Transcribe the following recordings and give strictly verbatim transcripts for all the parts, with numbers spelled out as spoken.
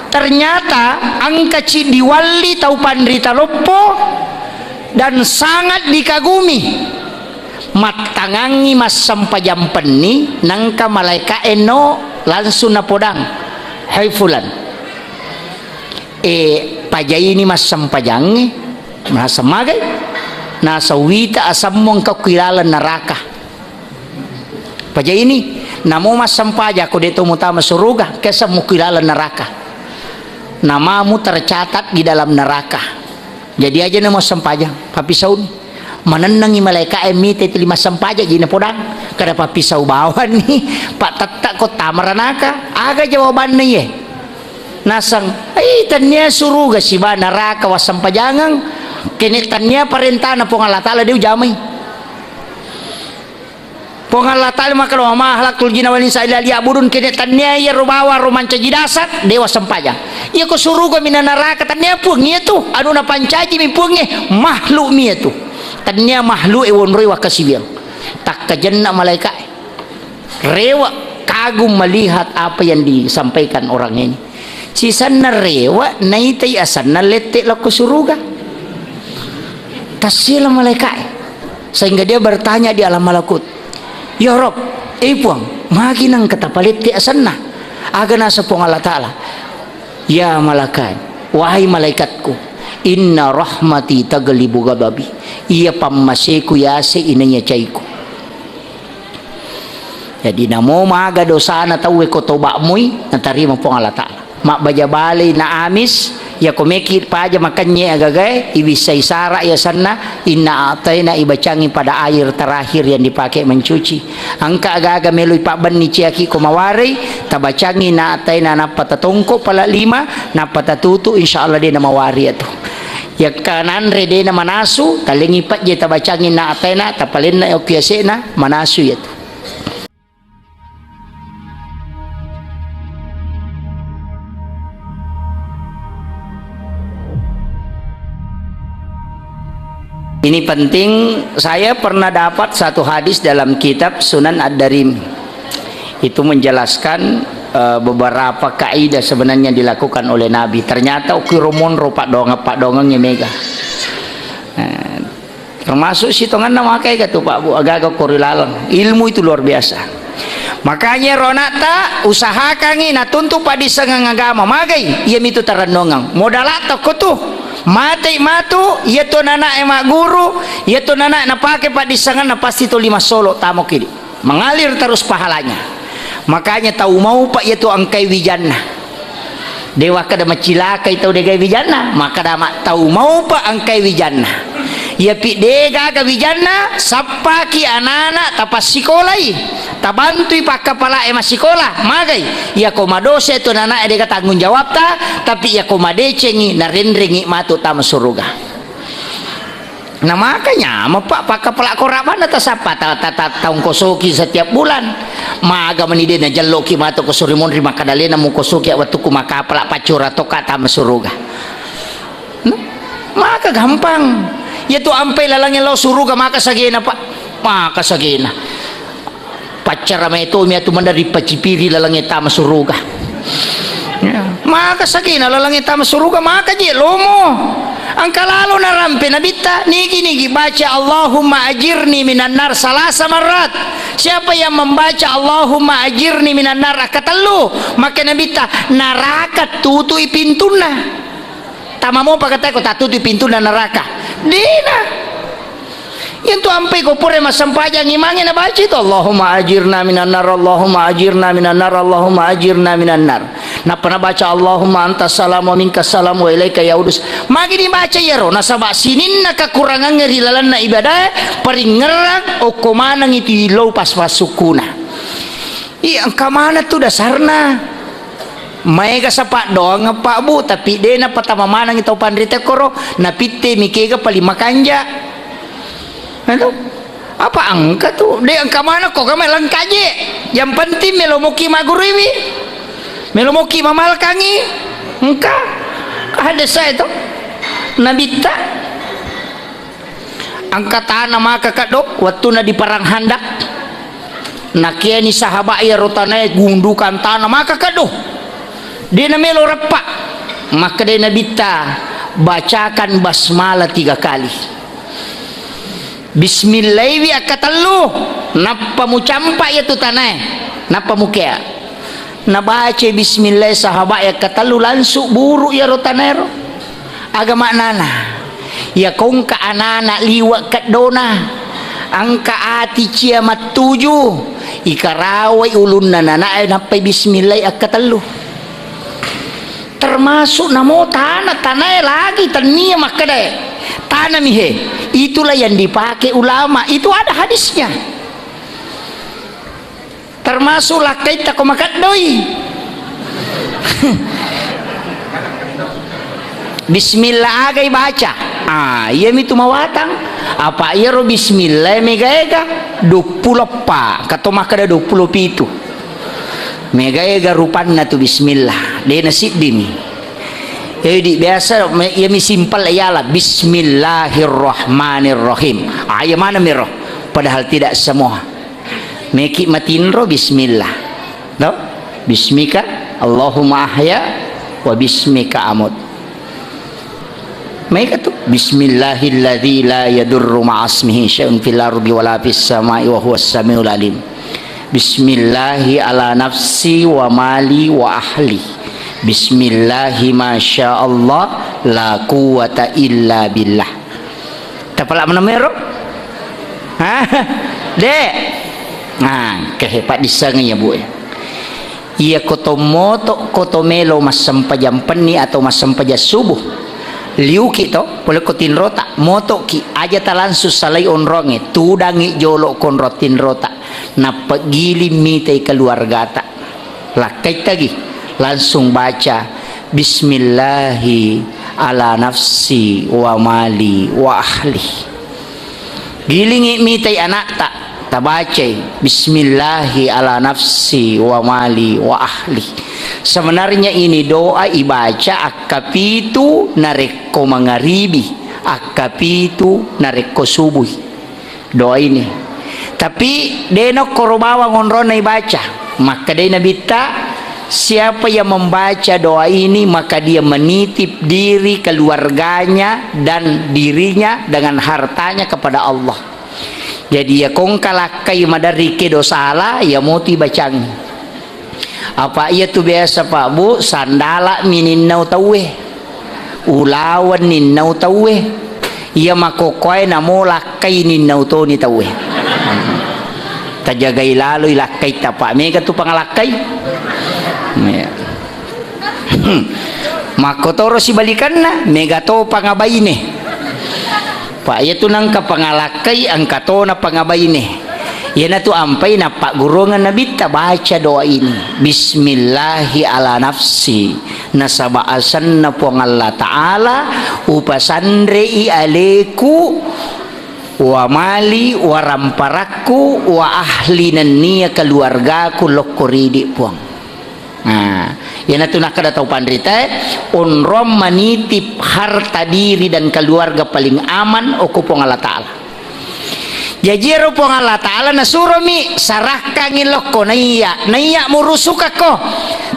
Ternyata engka ci diwalli tau panrita loppo dan sangat dikagumi. Mattangangngi massempajang penni, nangka malaeka'e no langsung napodang, "Hai fulan, e, pajaini massempajangnge." Naseng magai? Naseng, "Wita asemmu engka ku ilaleng neraka." Pajaini, namo massempajang ko de to mutama suruga, keseng muku ilaleng neraka. Namamu tercatat di dalam neraka. Jadi aja namo sempajang, pappisauni. Manennengi malaeka'e mite tuli massempajang, jadi napodang. Kada pappisau bawani, pattetta ko tama ranaka. Aga jawabanna iye? Naseng, "Ai, tennia suruga siba neraka wassempajangeng. Kene tennia parentana Puang Allah Taala de ujamai." Puang Allah Taala makkeda, "Wa ma khalaqtul jinna wal insa illa liya'budun." Kene tennia iyaro bawang ro mancaji dasar, de wassempajang. Iya ko suruga minna neraka, tennia puang iya tu. Anu napancaji mi puangnge, makhluk mi iya tu. Tennia makhluk e wonroi wakkasiwiang. Takkajenna malaeka'e. Rewa, kagum melihat apa yang disampaikan orang ini. Sisenna rewa, naitai asenna lette lao ko suruga. Tassila malaeka'e. Sehingga dia bertanya di alam malakut, "Ya Rob, eh Puang, magi nengka tapalette asenna?" Aga naseng Puang Allah Taala, "Ya malakai, wahai malaikatku, inna rahmati taglibu ghadabi." Iya pammaseku yase inaiya caiku. Jadi, namo maga dosana tauwe ko toba' mui, natarima Puang Allah Taala. Mabbaja balei na amis, iya ko meki paja makennye agagae, iwissai sara yasenna, inna a'taina ibacangi pada air terakhir yang dipakai mencuci. Engka agaga meloi pabbenni ciaki ko mawarei, tabacangi inna a'taina nappa tatongko pala lima, nappa tatutu, insya Allah de namawari atu. Yakka nanre de namanasu, talengi pejje tabacangi inna a'taina, tapalenna okki yase'na, manasu yatu. Ini penting, saya pernah dapat satu hadis dalam kitab Sunan Ad-Darimi. Itu menjelaskan, eh, beberapa kaidah sebenarnya dilakukan oleh Nabi. Ternyata ukiromonro paddoangeng-paddoangeng mega. Eh, Termasuk sitonganna makai ga tu, Pak Bu, agaga kori laleng. Ilmu itu luar biasa. Makanya ro anakta, usahakangi natuntu paddissengeng agama. Magai, iya mitu tarennongeng. Modalatta ko tu. Matei matu, iya tu anakna magguru, iya tu anakna napake paddissengenna pasti tuli massolo tamo kidi. Mengalir terus pahalanya. Makanya tau maupa iya tu engkai wijanna. Dewa kada macilakai tau degai wijanna, makkada ma-, tau maupa engkai wijanna. Iyapi degaga wijanna, sappaki anana tapassikolai, tabantui pakkapalae massikola, magai. Iyako madosa tu anana dega tanggung jawabta, tapi iyako madecengi narenrengi matu tama suruga. Na maka nyameng, Pak, pakkapala korabbanna tasappa ta-, ta-, ta-, taungkosoki setiap bulan. Maga meni de najelloki matu ko suri monri makkada alena mukosoki wettukku makkapala paccura tokka tama suruga. Hmm? Maka gampang. Iya tu ampai lalangnge lao suruga maka sagena, Pak. Maka sagena. Paccara mai tomi atu mendari pacipiri lalangnge tama suruga. Ya. Maka sagena lalangnge tama suruga, maka je lomo. Engka lalo narampe Nabitta, nigi-nigi baca Allahumma ajirni minan nar salasa marrat. Siapa yang membaca Allahumma ajirni minan nar akkatellu, maka Nabitta, neraka tutui pintunna. Tama mopa katae ko tatutui pintunna neraka. Dena. Yentu ampai ko pura massempajang imangnge nabaca itu, "Allahumma ajirna minan nar, Allahumma ajirna minan nar, Allahumma ajirna minan nar." Nappa nabaca, "Allahumma antas salam wa minkas salam wa ilaika yaudus." Magi dibaca iyaro, nasaba sininna kekurangangnge ri lalenna ibadae, paringngerang okko maneng itu illau pas-, passukkuna. Iya, engka maneng tu dasarna. Maega sapat doang, Pak Bu, tapi de napatama maneng tau panrita koro, napitte mi kega paling makanja. Anu, apa engka tu? De engka maneng ko kame lengkaje. Yang penting melo moki maguruiwi. Melo moki mamalkangi. Engka. Ada saya tu. Nabitta. Engka tana maka keddo, wettunna di Perang Khandaq. Nakiani sahabat iyaro tanae gundukan tana maka keddo. De namelo reppa. Makkedai Nabitta, "Bacakan basmalah tiga kali. Bismillaiwi akkatellu, nappa mucampa iyatu tanae, nappa mukea." Nabacai bismillah sahabat akkatellu, langsung buru iyaro tanaero. Aga maknana? Iya kongka anana liwa keddona, engka ati cia mattuju, ikarawai ulunna nanae nappai bismillah akkatellu. Termasuk namo tana, tanae lagi tennia makkedae, tanami he. Itulah yang dipakai ulama. Itu ada hadisnya. Termasuk lakkaitta ko makeddoi. Bismillah agai baca. Ah, iyami tu mawatang. Apa iyaro bismillah mega-ega? Duappulo eppa, kato makkeda duappulo pitu. Mega-ega rupanna tu bismillah. De' nasiddimi. Jadi biasa me-, iyami simpel iyala, "Bismillahirrahmanirrahim." Ah, iya mana miro? Padahal tidak semua. Meki matinro bismillah. To? "Bismika Allahumma ahya wa bismika amut." Maega tu, "Bismillahilladzi la yadurru ma'asmihi syai'un fil ardi wala fis sama'i wa huwas samiul alim. Bismillahi ala nafsi wa mali wa ahli. Bismillahi masya Allah la quwwata illa billah." Tapala menemero? Hah? De'. Nah, kehe paddisseng ya, Bu, ya. Iya ko to moto, ko to melo massempajang penni atau massempajang subuh. Liuki to, pole ko tinrota, motoki, aja ta langsung salai onronge, tudangi jolo konro tinrota. Nappa giling mitai keluargata. Lakkaittagi, langsung baca, "Bismillahi ala nafsi wa mali wa ahli." Gilingi mitai anakta, tabacai, "Bismillahi ala nafsi wa mali wa ahli." Sebenarnya ini doa ibaca akkapitu narekko mangaribi, akkapitu narekko subui. Doa ini. Tapi de' nokkoro bawang onronna ibaca. Makkedai Nabitta, "Siapa yang membaca doa ini, maka dia menitip diri, keluarganya, dan dirinya dengan hartanya kepada Allah." Jadi, iya kongka lakkai maderri kedo sala, iya motu ibacangi. Apa iya tu biasa, Pak, Bu, sandala mi ninnau tauwe. Ulaweng ninnau tauwe. Iya makkokkoe namo lakkai ninnau toni tauwe. Tajagai laloi lakkai tapa. Mega tu pangalakkai. Iya. Makkotoro sibalikanna, mega to pangabaine. Pa iyatu nengka pangalakkai, engka tona pangabaine. Iyanatu ampai nappagguruangeng Nabitta, baca doa ini, "Bismillahi ala nafsi." Nasaba asenna Puang Allah Ta'ala, upasanrei aleku, wa mali, wa ramparakku, wa ahli nennia keluargaku lokko ridi, Puang. Nah, iyanatu nakkeda tau panritae, onrong manitip harta diri dan keluarga paling aman okko Puang Allah Ta'ala. Jaji ero Puang Allah Ta'ala nasuromi, sarahkangi lokko naiya, naiya murusukakko.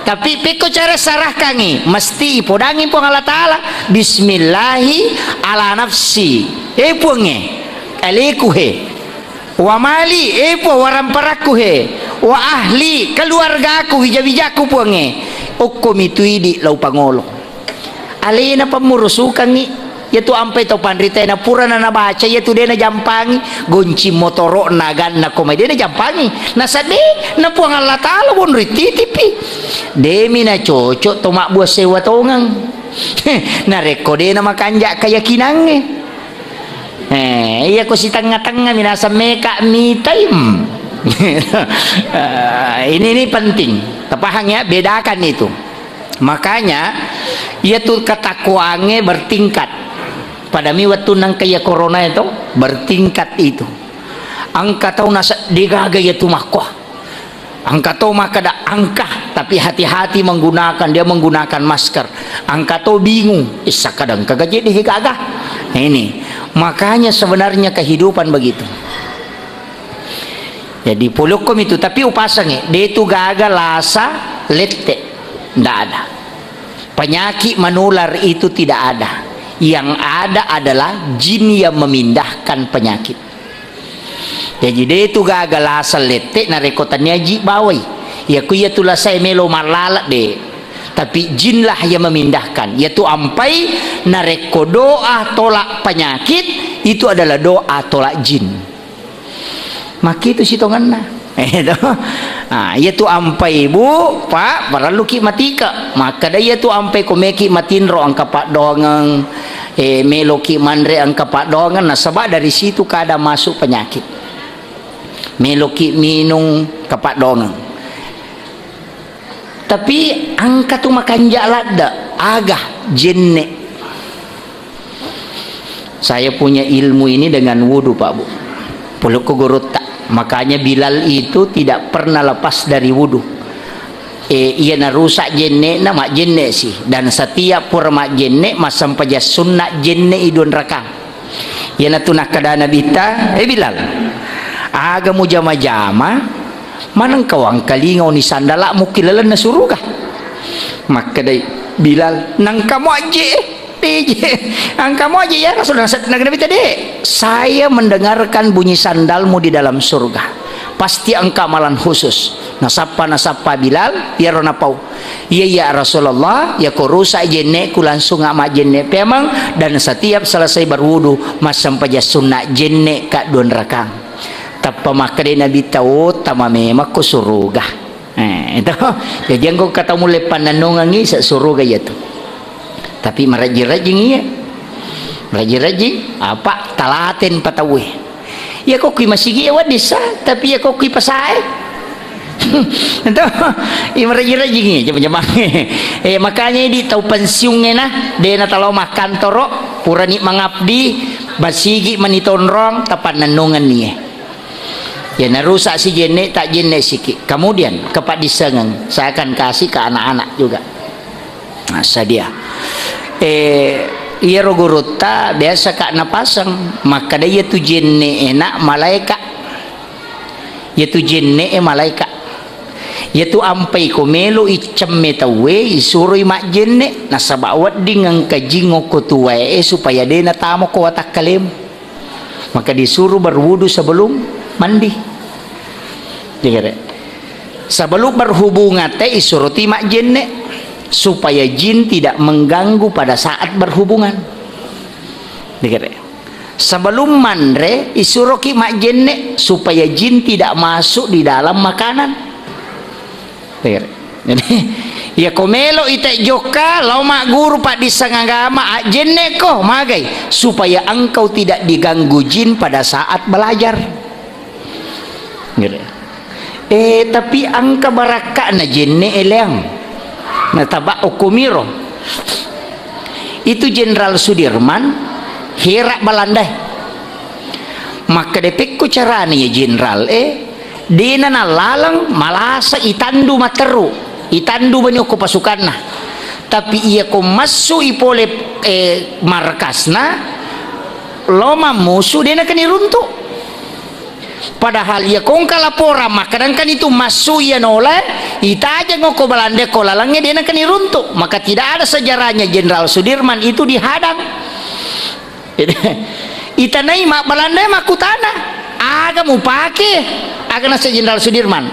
Tapi pekko cara sarahkangi, mesti ipodangi Puang Allah Ta'ala, "Bismillahi ala nafsi." Eh, Puangnge, aleku he. Wa mali, eh, Puang, wa ramparakku he. Wa ahli, keluargaku, wija-wijakku, Puangnge. Okkomi tu idi lao pangolo. Alena pammurusukangngi. Iyatu ampai tau panritae na purana nabaca, iyatu de najampangi. Goncing motoro'na, aganna ko mai de najampangi. Nasaba na Puang Allah Ta'ala wonroi titipi. Demi nacocok to mabbua sewa tongeng. Narekko de namakanja keyakinangnge. Eh, iya ko sitengnga-tengnga mi naseng meka mitai. Hmm. Eh, ini, ini penting. Tapahang ya, bedakan itu. Makanya, iya tu ketakwaangnge bertingkat. Padami wettu nengka iya corona itu, bertingkat itu. Engka tau naseddi gaga iya tu makko. Engka to makkeda engka, tapi hati-hati menggunakan, dia menggunakan masker. Engka to bingung, issa kadang kaga jadi gaga. Ini. Makanya sebenarnya kehidupan begitu. Jadi polokkom itu, tapi upasangi, de tu gaga lasa lette. Ndak ada. Penyakit menular itu tidak ada. Yang ada adalah jin yang memindahkan penyakit. Jaji, de tu gaga laseng lette narekko tania ji bawai. Iya ku iya tu lasae melo mallala de. Tapi jinlah yang memindahkan. Iya tu ampai narekko doa tolak penyakit, itu adalah doa tolak jin. Makkitu sitongenna. Eh, to. Ah, iya tu ampai, Bu, Pak, parelluki matike. Makkeda iya tu ampai ko meki matinro engka paddoangeng, eh, meloki manre engka paddoangeng, nasaba dari situ kada masuk penyakit. Meloki minung engka paddoangeng. Tapi engka tu makanja ladde, aga jenne. Saya punya ilmu ini dengan wudu, Pak Bu. Polokko gurutta. Makanya Bilal itu tidak pernah lepas dari wudu. Eh, iya narusak jenne'na, majjenne si. Dan setiap pura majjenne, massempajang sunna jenne i dua rakang. Iyanatu nakkeda Nabitta, "Eh Bilal, aga mujama-jama, maneng kawangkalinga oni sandala'mu ki lalenna suruga?" Makkedai Bilal, "Nangka mo ajje, eh, deje, angka mo ajje ya Rasul." Nakkeda Nabitta, "Dek, saya mendengarkan bunyi sandalmu di dalam surga. Pasti engka amalan khusus." Nasappa, nasappa Bilal, iyaro napau. Iya, iya, Rasulullah, iya ko rusak jenne'ku langsung majjenne peameng, dan setiap selesai berwudu, massempajang sunna jenne ka dua rakang. Tappa makkeda Nabitta, "Oh, tama memang ko suruga." Eh, itu. Jadi engka tau mulle pannennungengngi se suruga iya tu. Tapi marajing-rajing iya. Marajing-rajing, apa, talaten pa tauwe. Iya ko kui masigi ya wedding sa, tapi iya ko kui pasae. Ento, iya marajing-rajing iya, jama-jama. Eh, makanya di tau pensiun e na, de na talo makkantoro, purani mangabdi, basigi mani tonrong, tapannennungenni e. Ya narusak si jenne, tak jenne siki. Kemudian kepaddissengeng, saya akan kasih ke anak-anak juga. Nah, sadia. Eh, iyaro gurutta biasa ka napaseng, makkeda iya tu jenne enak malaika. Iya tu jenne e malaika. Iya tu ampai ko melo i cemme tauwe, isuroi majjenne, nasaba wedding engka jing okko tuwae e supaya de natamo ko watakkalemu. Maka disuruh berwudu sebelum mandi. Dikere. Sebelum berhubungan te isuroti majjenne supaya jin tidak mengganggu pada saat berhubungan. Dikere. Sebelum manre isuroki majjenne supaya jin tidak masuk di dalam makanan. Jadi, iya ko melo ite jokka, lao magguru paddisseng agama, ajjenne ko, magai, supaya engkau tidak diganggu jin pada saat belajar. Gitu. Eh, tapi engka barakka'na jenne eleang. Nataba okkomiro. Itu Jenderal Sudirman, hera Balandae. Makkeda pekko carana ya Jenderal e, Dena nallaleng, malasa itandu matteru, itandu mani okko pasukanna. Tapi iya ko massu i pole, eh, markasna, lo mammusu dena kani runtu. Padahal iya kongka laporan makkadangkani tu massu iya nola, itajeng okko Balandae ko lalengnge dena kani runtu. Maka tidak ada sejarahnya Jenderal Sudirman itu dihadang. Itanai mabbalandai makkutana, "Aga mupake?" Aga nase Jenderal Sudirman,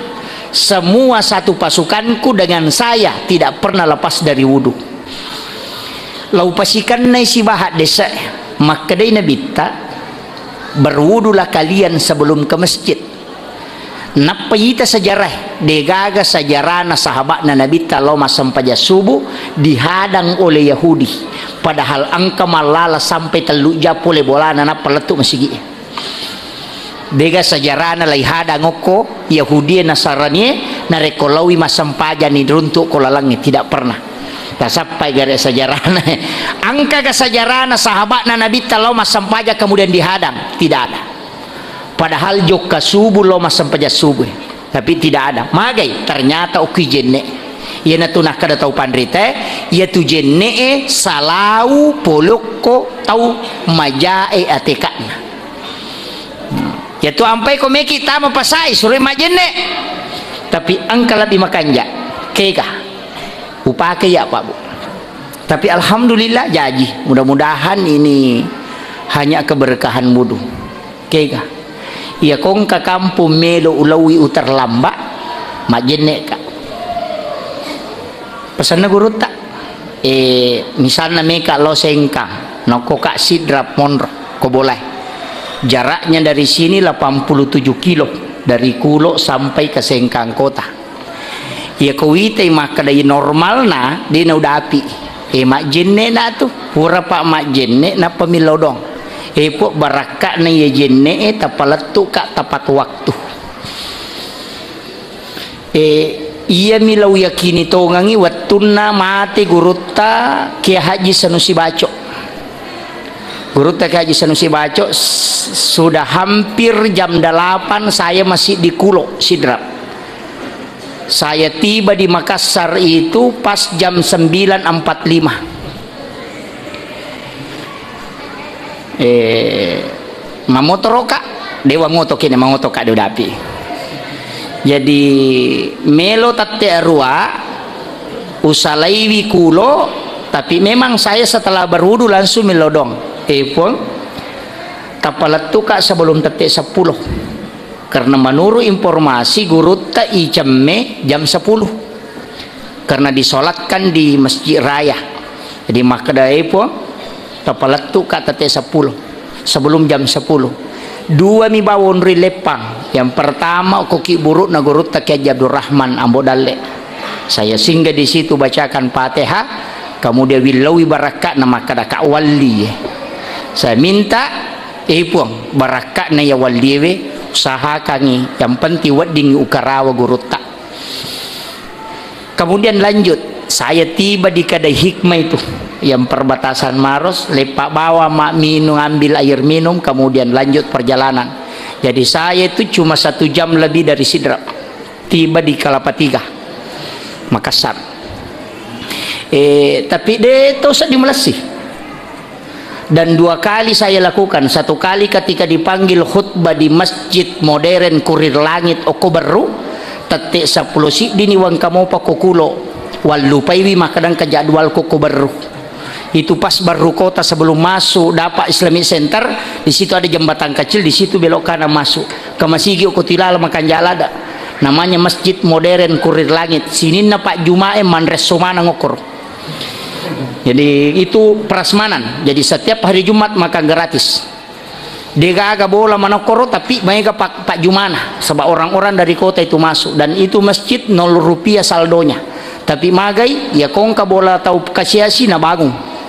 "Semua satu pasukanku dengan saya tidak pernah lepas dari wudu." Lau pasikennai sibaha dese, makkedai Nabitta, "Berwudulah kalian sebelum ke masjid." Nappa ita sejarah, degaga sejarahna sahabatna Nabitta lao massempajang subuh dihadang oleh Yahudi. Padahal engka mallala sampai tellu jam pole bolana nappa lettu masigi. Dega sejarahna lai hadang okko Yahudi Nasarani narekko laui massempajang ni runtuk ko lalangnge, tidak pernah. Tasappai gare sejarahna. Engkaga sejarahna sahabatna Nabitta lao massempajang kemudian dihadang? Tidak ada. Padahal jokka subuh lo massempajang subuh, tapi tidak ada. Magai? Ternyata okki jenne. Iyanatu nakkeda tau panrita, iyatu jenne e salau polokko tau majae ateka'na. Hmm. Iyatu ampai ko meki tama pasai suroi majenne. Tapi engka lebbi makanja. Kega? Upake ya, Pak Bu. Tapi alhamdulillah jaji. Mudah-mudahan ini hanya keberkahan wudu. Kega. Iya kongka kampung melo ulawi uterlambat, majjenne ka. Pesanna gurutta, eh, misalna meka lo Sengkang, nokko ka Sidrap monro, ko bolai. Jaraknya dari sini delapan puluh tujuh kilo, dari Kulo sampai ke Sengkang kota. Iya ko witai makkeda i normalna, de na udapi. Eh, majjenne na tu, pura pa majjenne nappa millau doang. Eh, pok barakka'na iya jenne e, tapalettu ka tepat waktu. Eh, iya mi lau yakini tongangi wettunna mate gurutta Kiai Haji Sanusi Baco. Gurutta Kiai Haji Sanusi Baco, s-, sudah hampir jam delapan saya masih di Kulo, Sidrap. Saya tiba di Makassar itu pas jam sembilan empat lima. Eh, mamotoro ka, dewa ngoto kene, mangoto ka de udapi. Jadi, melo tette arua, usalaiwi Kulo, tapi memang saya setelah berwudu langsung millau doang. Eh, Puang, tapalettu ka sebelum tette sepuluh. Karena menurut informasi gurutta icemme jam sepuluh. Karena disolatkan di Masjid Raya. Jadi makkeda, "Eh, Puang, tapalettu ka tette sepuluh, sebelum jam sepuluh." Dua mi bawang ri Leppang. Yang pertama, ko ki burukna gurutta Kiai Haji Abdurrahman Ambo Dalle. Saya singgah di situ, bacakan Fatihah, kemudian willaui barakka'na, makkeda ka walli. Saya minta, "Eh, Puang, barakka'na iya walliwe, usahakangi, yang penting weddingngi ukarawa gurutta." Kemudian lanjut, saya tiba di kedai Hikmah itu, yang perbatasan Maros, lepak bawa mak minum, ambil air minum, kemudian lanjut perjalanan. Jadi saya itu cuma satu jam lebih dari Sidrap, tiba di Kelapa Tiga, Makassar. Eh, tapi de to seddi malessi. Dan dua kali saya lakukan. Satu kali ketika dipanggil khutbah di Masjid Modern Kurir Langit okko Berru, tette seppulo siddini wangkamopa ko Kulo, wallupaiwi makkeda engka jadwal ko, ko Berru. Itu pas Berru kota sebelum masuk Dapak Islamic Center, di situ ada jembatan kecil, di situ belok kanan masuk. Ke masigi okko tilala makan jalada. Namanya Masjid Modern Kurir Langit. Sininna Pak Jumae manresso maneng okkoro. Jadi, itu prasmanan. Jadi, setiap hari Jumat makan gratis. Degaga bola manokkoro, tapi maega pak, pak jumana. Sebab orang-orang dari kota itu masuk. Dan itu masjid nol rupiah saldonya. Tapi magai, ya kongka bola tau kasiasi na bangun.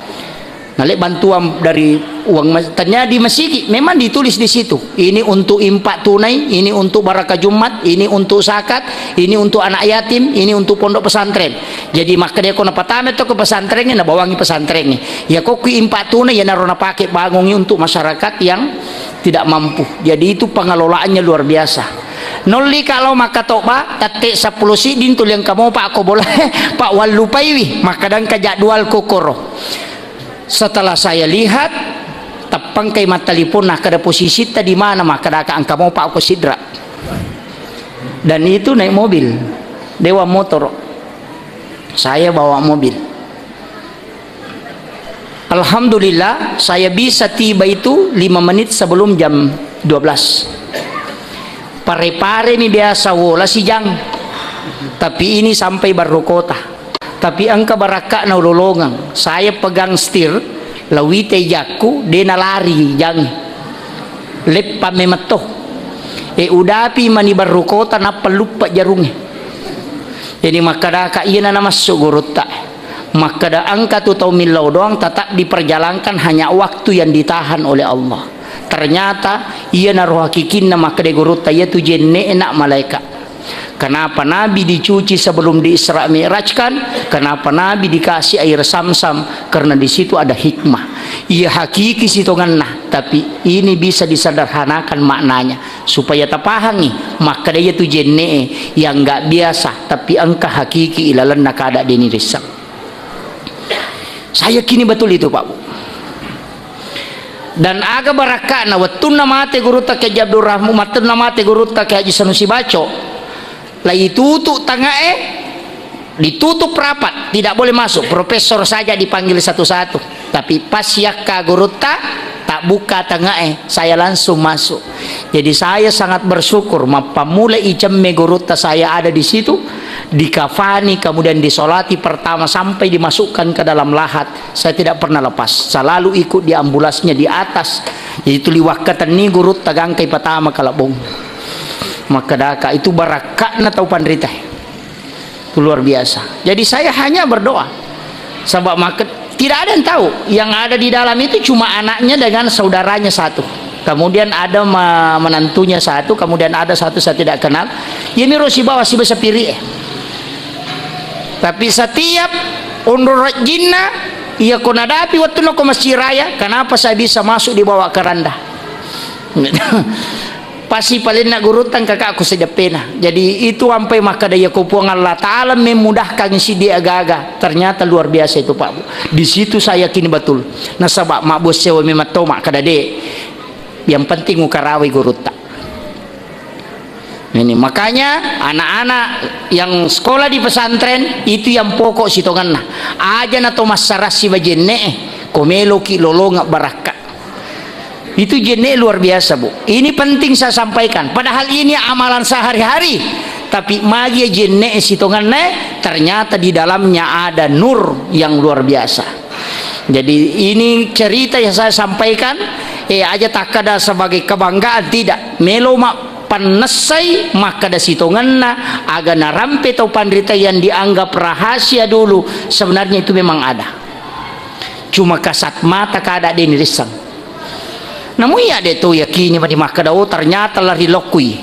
Nale bantuan dari uang mas-, ternyata di masigi memang ditulis di situ. Ini untuk infak tunai, ini untuk baraka Jumat, ini untuk zakat, ini untuk anak yatim, ini untuk pondok pesantren. Jadi, makkedako napatama to ke pesantrengnge, nabawangi pesantrengnge. Ya, ko kui infak tunai, ya naro napake bangungi untuk masyarakat yang tidak mampu. Jadi, itu pengelolaannya luar biasa. Nolli ka lao makkatoba, tette seppulo sidding tuli engka mopa ko bola, pak wallupaiwi, makkeda engka jadwal kokoro. Setelah saya lihat, teppengkai mattelepon, nakkeda posisitta di mana, makkedaka engka mopa ko Sidrap. Dan itu naik mobil, dewa motor. Saya bawa mobil. Alhamdulillah, saya bisa tiba itu lima menit sebelum jam dua belas. Pare-pare mi biasa wola sijang. Tapi ini sampai Barru Kota. Tapi engka barakka'na ulolongeng. Saya pegang setir, lawite jakku, de nalari jangi. Leppa memetto. E udapi mani Barru Kota, nappa luppa jarungnge. Jadi makkedaka, iyana namassu gurutta. Makkeda engka tu tau millau doang tetap diperjalankan, hanya waktu yang ditahan oleh Allah. Ternyata iyanaro hakikinna makkeda gurutta, iyatu jenne'na malaika. Kenapa Nabi dicuci sebelum di Isra Mi'rajkan? Kenapa Nabi dikasih air Samsam? Karena di situ ada hikmah. Iya hakiki sitongenna, tapi ini bisa disederhanakan maknanya supaya tapahangi. Makkeda iyatu jenne'e yang nggak biasa, tapi engka hakiki ilalenna kada deni risseng. Saya yakini betul itu, Pak Bu. Dan aga barakka'na wettunna mate gurutta Kiai Haji Abdul Rahman, wettunna mate gurutta Kiai Haji Sanusi Baco, laitutu tangae, Ditutup rapat, tidak boleh masuk. Profesor saja dipanggil satu-satu. Tapi pas yakka gurutta, tak buka tengah, eh, saya langsung masuk. Jadi saya sangat bersyukur, mappammulai cemme gurutta saya ada di situ, dikafani, kemudian disolati pertama sampai dimasukkan ke dalam lahat. Saya tidak pernah lepas. Selalu ikut di ambulansnya di atas. Jadi tuli wakkatenni gurutta gangkai patama kalabbong. Makkedaka, itu barakka'na tau panrita. Itu luar biasa. Jadi saya hanya berdoa. Sebab maka tidak ada yang tahu. Yang ada di dalam itu cuma anaknya dengan saudaranya satu. Kemudian ada ma-, menantunya satu, kemudian ada satu saya tidak kenal. Ini rosi bawa si besar piri, eh. Tapi setiap onro rajinna, iya ko nadapi waktu ko masih raya, kenapa saya bisa masuk di bawah keranda? Pasti palenna gurutta kakakku sedeppena. Jadi itu ampai makkeda, iya ko Puang Allah Ta'ala memudahkan siddi aga-aga. Ternyata luar biasa itu, Pak Bu. Di situ saya yakin betul. Nasaba mabbuang sewa memang to makkeda de. Yang penting ukarawai gurutta. Ini makanya anak-anak yang sekolah di pesantren itu yang pokok sitongenna. Aja na to massarassi bajenne, ko meloki lolonga barakka. Itu jenne luar biasa, Bu. Ini penting saya sampaikan. Padahal ini amalan sehari-hari. Tapi magi jenne sitongenna, ternyata di dalamnya ada nur yang luar biasa. Jadi ini cerita yang saya sampaikan, eh, aja takkada sebagai kebanggaan, tidak. Melo ma-, pannessai makkada sitongenna, aga narampe tau panrita yang dianggap rahasia dulu, sebenarnya itu memang ada. Cuma kasat mata kada de nirissang. Namu iya de to yakini mani makkada, oh, ternyata lari lokkui.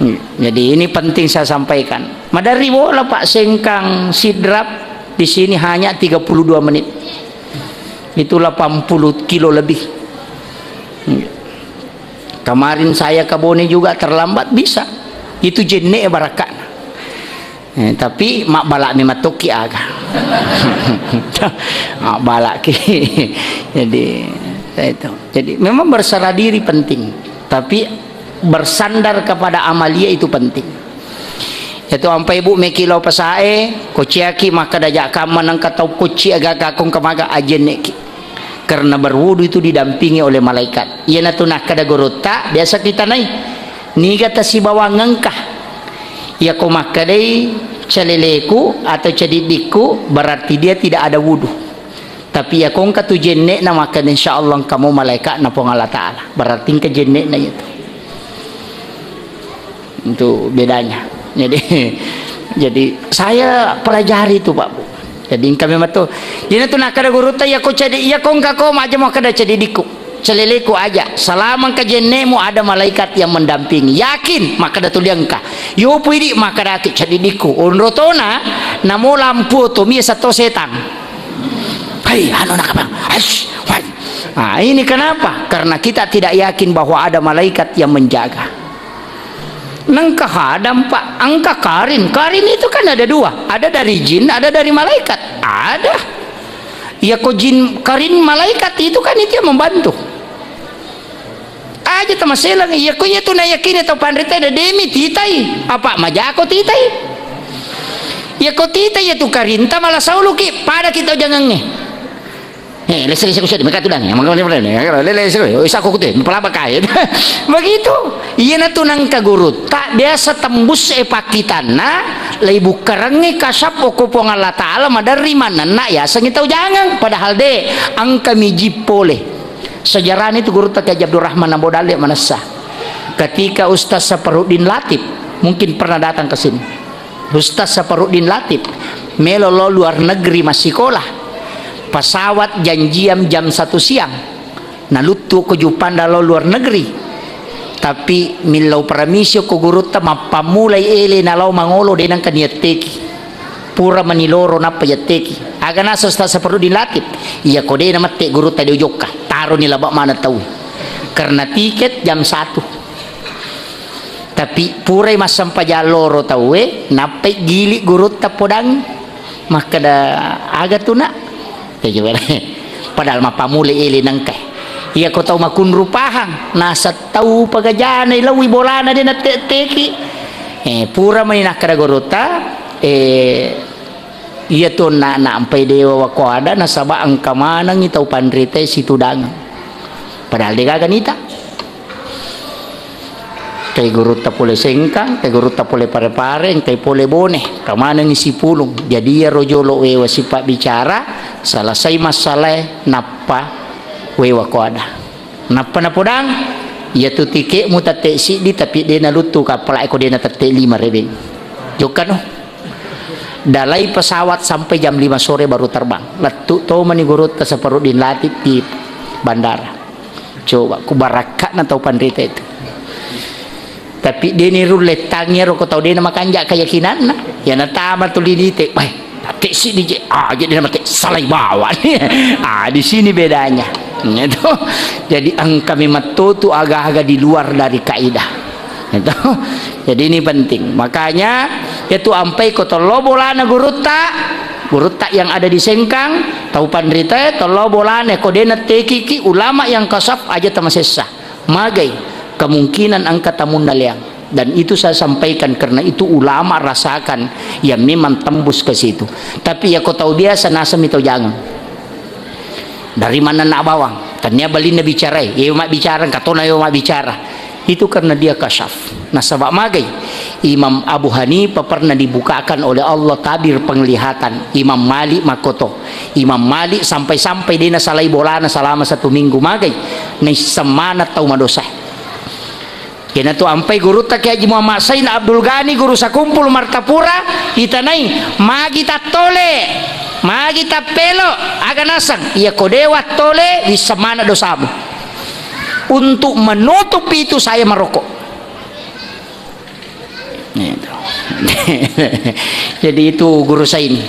Hmm, jadi ini penting saya sampaikan. Maderri bola, Pak, Sengkang Sidrap di sini hanya tiga puluh dua menit. Itu delapan puluh kilo lebih. Hmm. Kemarin saya ke Bone juga terlambat bisa. Itu jenne barakka. Eh, tapi mabbala memang tokki aga. Mabbalaki. Jadi, itu. Jadi memang berserah diri penting. Tapi bersandar kepada amalia itu penting. Itu ampai, Bu, meki lao pasae, kociaki makkada ja kamma nengka tau kocci aga kakung kemaga ajenneki. Karena berwudu itu didampingi oleh malaikat. Iyanatu nakkada gurutta, biasa kita nai. Niga tasibawang engka. Iyako makkadai caleleku atau cadiddikku, berarti dia tidak ada wudu. Tapi iyako engka tu jenne'na, makkada, "Insya Allah engka mo malaikatna Puang Allah Ta'ala." Berarti engka jenne'na itu. Itu bedanya. Jadi, jadi saya pelajari itu, Pak Bu. Jadi engka memang tu. Jadi tu nakkada gurutta, "Iyako cadi, iyako engka ko maja makkada cadiddikku. Caleleku aja. Selama engka jenne'mu ada malaikat yang mendampingi." Yakin, makkada tu dia engka. Yopo idi makkadaki cadiddikku. Onrotona, namo lampu to, mie sato setang. Hai, anu nakabang. Ash, wai. Nah, ini kenapa? Karena kita tidak yakin bahwa ada malaikat yang menjaga. Nengka Adam, Pak, engka Karin. Karin itu kan ada dua. Ada dari jin, ada dari malaikat. Ada. Iyako jin Karin malaikat itu kan itu yang membantu. Aja tamaselang, iyako iya tu nayakini tau panrita de demi titai. Apa majako titai? Iyako titai iya tu Karinta malah sauluki, pada kita jangangnge. Eh, lese, lese, kusedi, meka tudang, ya, maka, lele, lese, oh, isa ko kute, palaba kae. Begitu. Iyana tu nangka gurutta, biasa tembus e pakkitanna, lai bukkarengngi kasap okko Puang Allah Ta'ala, maderri manenna, yasengngi tau jangang. Padahal de, engka mi jin pole. Sejarahnya itu gurutta Kiai Haji Abdurrahman Ambo Dalle manessa. Ketika Ustaz Saparuddin Latif, mungkin pernah datang ke sini. Ustaz Saparuddin Latif, melo lo luar negeri massikola. Pesawat janjian jam satu siang. Naluttu ko Juppandang lao luar negeri. Tapi millau paramisi ko gurutta, mappammulai ele nalao mangolo, de nengka niatteki. Pura mani loro nappa yatteki. Aga naseng Ustaz Saparudin Latif, iya ko de namette gurutta de ujokka, taroni laba maneng tau. Karena tiket jam satu. Tapi purai massempajang loro tauwe, nappai gili gurutta podang. Makkeda, "Aga tu, Nak?" Iya, coba. Padahal mappammula ele nengka. Iya ko tau makunru pahang, naseng tau pagajana ilaui bolana de nattetteki. Eh, pura mani nakkeda gurutta, Eh, iya tu na, na ampai dewa wako ada nasaba engka manengi tau panritae situdangeng. Padahal degaga nita. Kai gurutta pole Sengkang, kai gurutta pole Pare-Pare, kai pole Bone, kamanengi sipulung. Jadi iyaro jolo wewa sipabbicara, selesai masalae, nappa wewa ko ada. Nappa napodang, iya tu tiketmu tette siddi, tapi de naluttu kappala ko de na tette lima rebeng. Jokkano. Dalai pesawat sampai jam lima sore baru terbang. Lettu to mani gurutta Saparudin Latif di bandara. Coba, ku barakka'na tau panrita itu. Tapi de ni rulle tangi ro ko tau de na makanja keyakinanna. Ya natama tuli nite, "Wah, tette siddi je." Ah, jadi nama te salai bawa. Ah, di sini bedanya. Gitu. Jadi engka memang to tu aga-aga di luar dari kaidah. Gitu. Jadi ini penting. Makanya, itu ampai ko tello bolana gurutta, gurutta yang ada di Sengkang, tau panritae, tello bolana ko de na tekiki ulama yang kasaf aja tamasessa. Magai, kemungkinan engka tamunna leang. Dan itu saya sampaikan karena itu ulama rasakan yang memang tembus ke situ. Tapi ya ko tau biasa nasami tau jangan. Dari mana nak bawang? Tania balinna bicarai, iya mabbicara, katona iya mabbicara. Itu karena dia kasyaf. Nasaba magai, Imam Abu Hanifah pernah dibukakan oleh Allah tabir penglihatan. Imam Malik makoto. Imam Malik sampai-sampai dia nasalai bolana selama satu minggu magai. Naisseng maneng tau madosa. Iyanatu ampai gurutta Kiai Haji Muhammad Sain Abdul Ghani, guru sakumpul Martapura, itanai, magi tattole, magi tappelo, aga naseng, iya ko dewa tole, wisseng maneng dosamu. Untuk menutup itu saya merokok. Gitu. Jadi itu guru saya ini.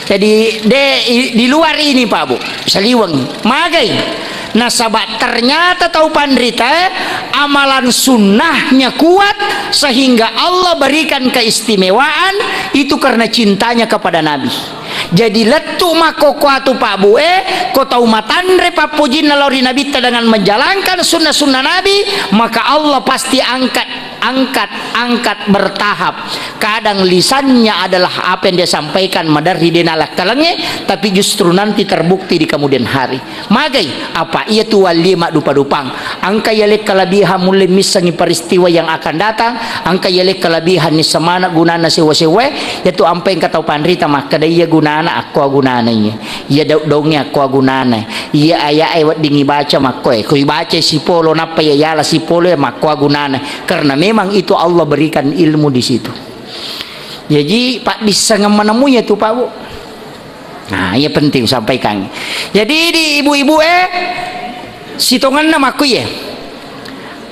Jadi de, i, di luar ini, Pak Bu, saliweng. Magai. Nasaba ternyata tau panrita, eh, amalan sunnahnya kuat sehingga Allah berikan keistimewaan itu karena cintanya kepada Nabi. Jadi lettu makkokkoatu, Pak Bu, eh, ko tau matanre pappojinna lao ri Nabitta dengan menjalankan sunnah-sunnah Nabi, maka Allah pasti angkat angkat, angkat bertahap. Kadang lisannya adalah apa yang dia sampaikan maderri de nalakkalengnge, tapi justru nanti terbukti di kemudian hari. Magai, apa iya tu wallie maddupa-dupang. Engka yaleng kelebihan mulle missengi peristiwa yang akan datang, engka yaleng kelebihan nisseng maneng gunana sewwa-sewwae, yatu ampai engka tau panrita makkeda iya gunana, akko gunana iya. Iya daung-daungnge akko gunana. Iya aya'e wedding ibaca makkoe. Ko ibacai sipolo nappa iya yala sipolo iya makko gunana. Karena memang itu Allah berikan ilmu di situ. Jaji, paddissengeng manemu iya tu, Pak Bu. Nah, iya penting sampaikan. Jadi, di ibu-ibu, eh, sitongenna makku iya.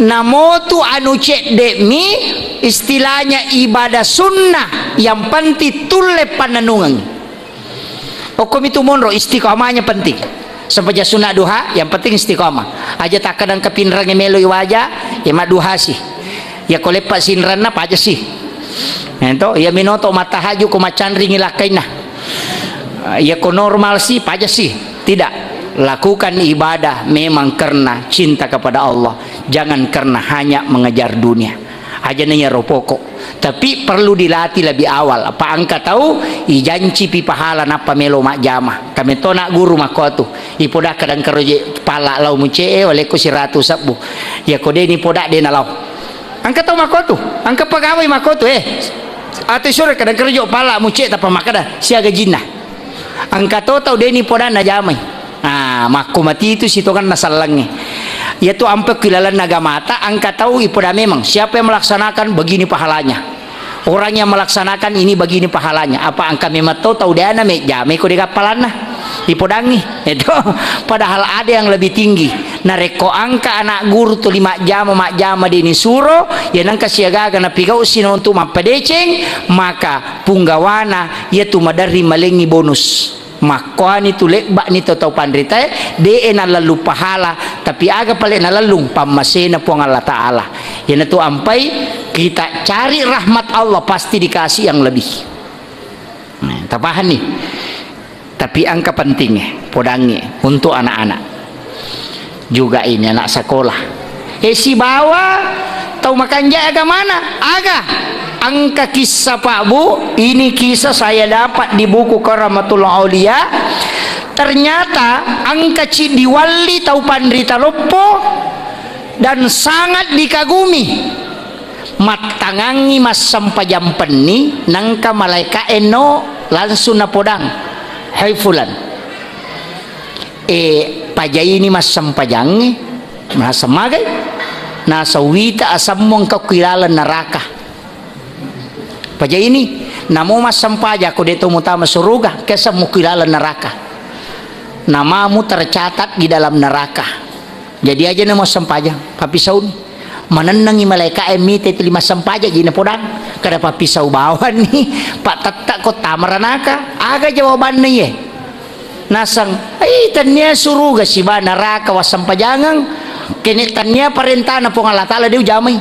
Namotu anu cedde'mi, istilahnya ibadah sunnah, yang penting tulle pannennungeng. Okkomi tu monro, istiqomahnya penting. Sempajang sunat duha, yang penting istiqomah. Aja takkadang kepinrangnge melo iwaja, ya madduhasi. Ya ko leppa sinranna, pajasi. Ento, ya minoto mattahaju ko maccanringi lakkainna. Ya ko normal si, pajasi. Tidak. Lakukan ibadah memang karena cinta kepada Allah. Jangan karena hanya mengejar dunia. Aja na iyaro pokok. Tapi perlu dilatih lebih awal. Apa engka tau ijancipi pahala nappa melo majjama. Kametona guru makkotu. Ipoda kadang keroje pala lao muce'e, walekko siratu sebbu. Ya ko deni poda dena lao. Engka tau makkotu. Engka pegawai makkotu, eh. Atau sore kadang kerojo pala muce'e tappa makkeda siaga jinna. Engka to tau deni podanna jamai. Ah, makko mati itu sitongenna sellengnge. Iyatu ampe ku ilalenna agamata, engka tau ipoda memang, siapa yang melaksanakan begini pahalanya. Orang yang melaksanakan ini begini pahalanya. Apa engka memang to tau deana mejjamai ko dega palanna. Ipodangi. Itu. Padahal ada yang lebih tinggi. Narekko engka anak guru tuli majjama, majjama deni suro, ya nengka siagaga napigau sino untuk mappadeceng, maka punggawana yatu maderri malengi bonus. Makkuani tu lebba'ni to tau panritae, de'e nalellung pahala, tapi aga pale nalellung pammasena Puang Allah Ta'ala. Iyanatu ampai kita cari rahmat Allah pasti dikasih yang lebih. Nah, tapahanni. Tapi engka pentingnge, podangnge untuk anak-anak. Juga ini anak sekolah. Eh, sibawa Tau makanja agamana, aga? Engka kissa, Pak, Bu, ini kisah saya dapat di buku Karamatul Aulia. Ternyata engka ci diwalli tau panrita loppo dan sangat dikagumi. Mattangangngi massempajang penni, nangka malaika enno langsung napodang, "Hai fulan, eh, pajaini massempajangnge." Naseng magai? Naseng wita asemmu engka ku ilaleng neraka. Pajaini, namo massempajang ko de to mutama suruga, kesemmu ku ilaleng neraka. Namamu tercatat di dalam neraka. Jadi aja namo sempajang, pappisauni. Manennengi malaika e mite tuli massempajang ji napodang. Kada pappisau bawanni, Pak, tetta ko tama ranaka. Aga jawabanna iye? Naseng, "Ai, tennia suruga siba neraka wassempajangeng, kene tennia parentana Puang Allah Taala de ujamai."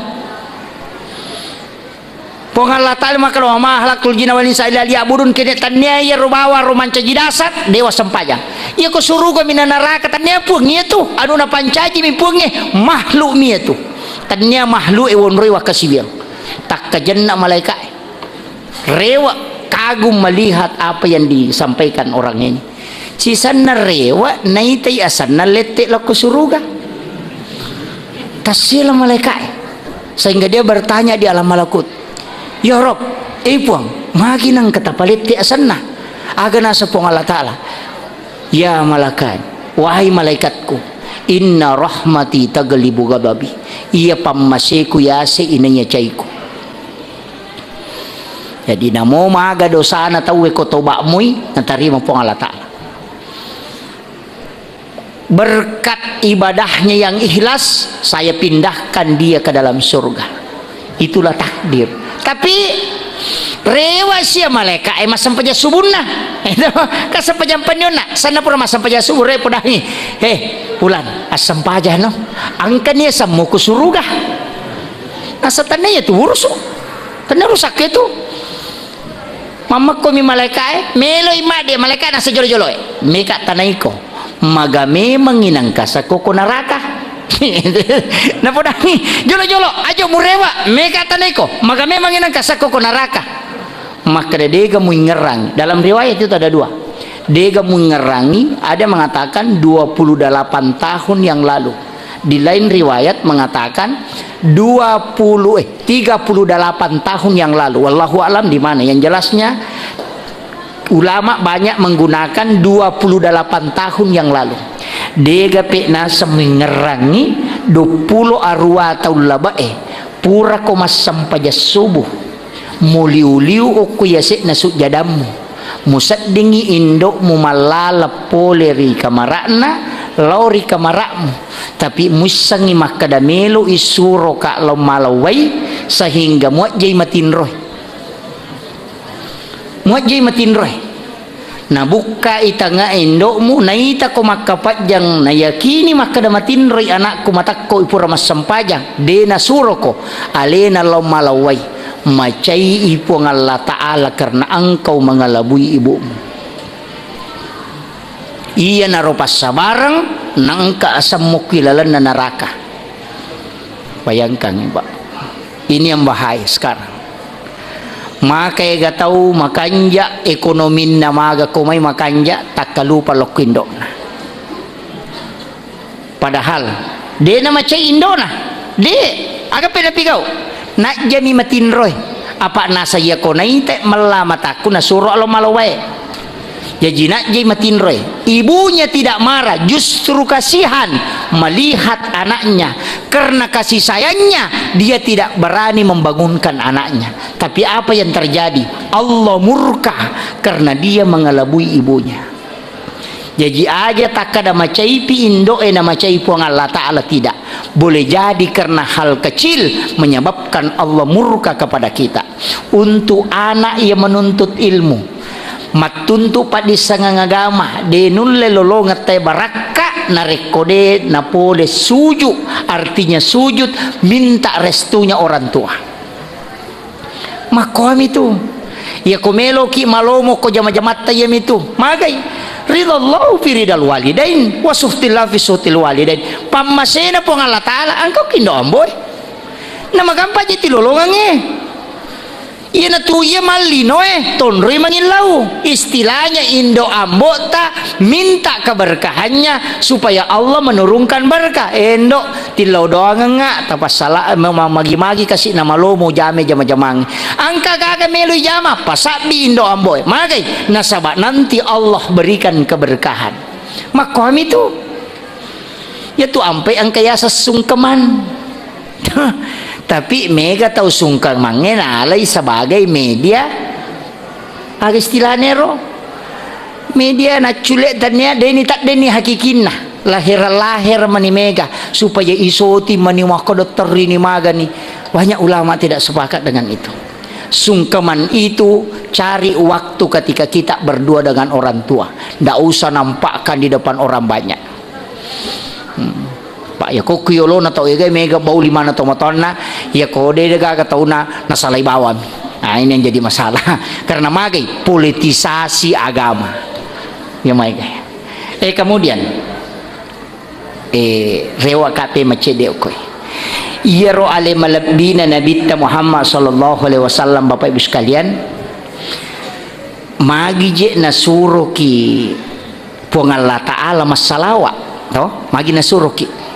Puang Allah Taala makkeda, "Wa ma khalaqtul jinna wal insa illa liya'budun," kene tennia iyaro bawang ro mancaji dasar, de wassempajang. Iya ko suruga mi na neraka, tennia Puang iyatu, anu napancaji mi Puangnge, makhluk mi iyatu. Tennia makhluk e wonroi wakkasiwiang. Takkajenna malaika e. Rewe', kagum melihat apa yang disampaikan orang ini. Sisenna rewe', naitai asenna lette' lao ko suruga. Tassila malaika'e. Sehingga dia bertanya di alam malakut, "Ya Rabb, eh Puang, magi nengka tapalette' asenna?" Aga naseng Puang Allah Ta'ala, "Ya malakan, wahai malaikatku, inna rahmati taglibu ghadabi. Iya pammaseku yase' inaiya caiku." Jadi, namo maga dosana tauwe ko toba'mui, natarima Puang Allah Ta'ala. Berkat ibadahnya yang ikhlas, saya pindahkan dia ke dalam surga. Itulah takdir. Tapi, rewe' sia malaika e massempajang subunna. Itu, kan sempajang pennionna. Sanna pura massempajang subuh, re' podangi. "He, Pulan, assempajang no. Engkani asemmu ku suruga." Naseng tennia iya tu urusu. Tennia urusakke tu. Mammekko mi malaika e, meloi madde malaika naseng jolo-jolo e. "Meka tanaiko. Maga memangngi nengka sakko ko naraka." Napodangi, "Jolo-jolo, ajo murewe', meka tanaiko. Maga memangngi nengka sakko ko naraka." Makkeda, "Dega muingerrangi." Dalam riwayat itu ada dua. "Dega muingerrangi," ada mengatakan dua puluh delapan tahun yang lalu. Di lain riwayat mengatakan dua puluh, eh, tiga puluh delapan tahun yang lalu. Wallahu a'lam di mana. Yang jelasnya, ulama banyak menggunakan dua puluh delapan tahun yang lalu. Dega pe naseng muingerrangi dua puluh arua taung labe'e, purako massempajang subuh. Muliu-liu okko yase'na sujjadammu. Museddingngi indo'mu mallaleng pole ri kamara'na, lao ri kamara'mu. Tapi muissengngi makkeda, melo'i suroka lao malawai, sehingga muajjai matinroe. Muajjai matinroe. Nabukkai tangae indo'mu, naitako makkapajjang, nayakini makkeda matinroi anakku, matakko pura massempajang, de nasuroko alena lao malawai, macai'i Puang Allah Ta'ala karena engkau mengelabui ibumu. Iyanaro passabareng, naengka asemmu ki lalenna neraka. Bayangkan, Pak. Ini yang bahaya sekarang. Maka ega tau makanja, ekonominna maga ko mai makanja, takkalupa lokko indo'na. Padahal, de namacai indo'na. De, aga pe napigau? Najjami matinroe. Apa nasa iya ko naite mella matakku nasuro alo malowae. Jaji najjai matinroe. Ibunya tidak marah, justru kasihan melihat anaknya. Karena kasih sayangnya, dia tidak berani membangunkan anaknya. Tapi apa yang terjadi? Allah murka karena dia mengelabui ibunya. Jaji aja takkada macaipi indo'e na macai Puang Allah Ta'ala, tidak. Boleh jadi karena hal kecil menyebabkan Allah murka kepada kita. Untuk anak yang menuntut ilmu, mattuntu paddissengang agama, de nulle lolongeng tae barakka, narekko de napole suju, artinya sujud, minta restunya orang tua. Makkoami tu. Iya ko meloki malomo ko jama-jamatta iyami tu. Magai. Ridallahu fi ridal walidain, wa suhtillah fi suhtil walidain. Pammasena Puang Allah Ta'ala, engkau kindo amboe. Namagampang je tilolongengnge. Iyanatu iya mallinoe, tonroi mangillau. Istilahnya indo ambo'ta minta keberkahannya supaya Allah menurunkan berkah. Eh, endo, tillau doangengnga, tapassala, ma-, ma-, magi-magi kasi namalomo jame jama-jamangnge. Angka gaga melo ijama, pasabbi indo ambo'e. Magai, nasaba nanti Allah berikan keberkahan. Makkoami tu. Iyatu ampai engka yaseng sungkeman. Tapi mega tau sungkemangnge nalai sebagai media, aga istilahna ero? Media naccule tania deni taddenni hakikinna. Lahir-lahir mani mega supaya isoti mani makko dokter ini magani. Banyak ulama tidak sepakat dengan itu. Sungkeman itu cari waktu ketika kita berdua dengan orang tua. Ndak usah nampakkan di depan orang banyak. Hmm. Pak, ya, ko ku yolona tau ega mega bau limana tomatoanna, ya ko de gaga tauna nasalai bawami. Nah, ini yang jadi masalah. Karena magai politisasi agama. Ya, magai. Eh, kemudian, eh, rewa kape macede okoi. Iyaro ale malebbina Nabitta Muhammad sallallahu alaihi wasallam, Bapak Ibu sekalian, magi je nasuroki Puang Allah Ta'ala massalawa, to? Magi nasuroki.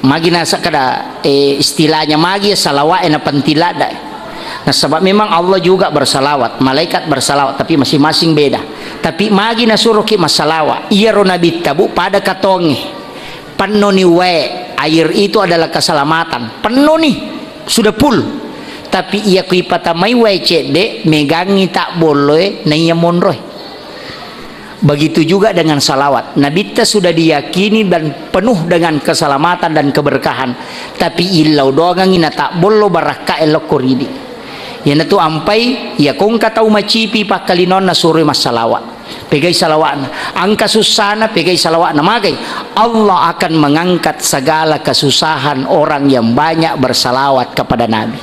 Magi nasa-, kada, eh, istilahnya magi ya salawat, eh, na penting ladda. Nasaba memang Allah juga bersalawat, malaikat bersalawat, tapi masing-masing beda. Tapi magi nasuroki massalawa, iyaro Nabitta, Bu, pada katonge. Pennoni wae, air itu adalah keselamatan. Pennoni, sudah full. Tapi iya kui patamai wae cedde, megangi tak bolloe, naiya monroe. Begitu juga dengan salawat. Nabitta sudah diyakini dan penuh dengan keselamatan dan keberkahan. Tapi illau doangangi na tak bollo barakka elokko ridi. Iyanatu ampai, iya kongka tau macipi pakkalinonna suroi massalawa. Pegai salawa'na. Angka sussana, pegai salawa'na. Magai, Allah akan mengangkat segala kesusahan orang yang banyak bersalawat kepada Nabi.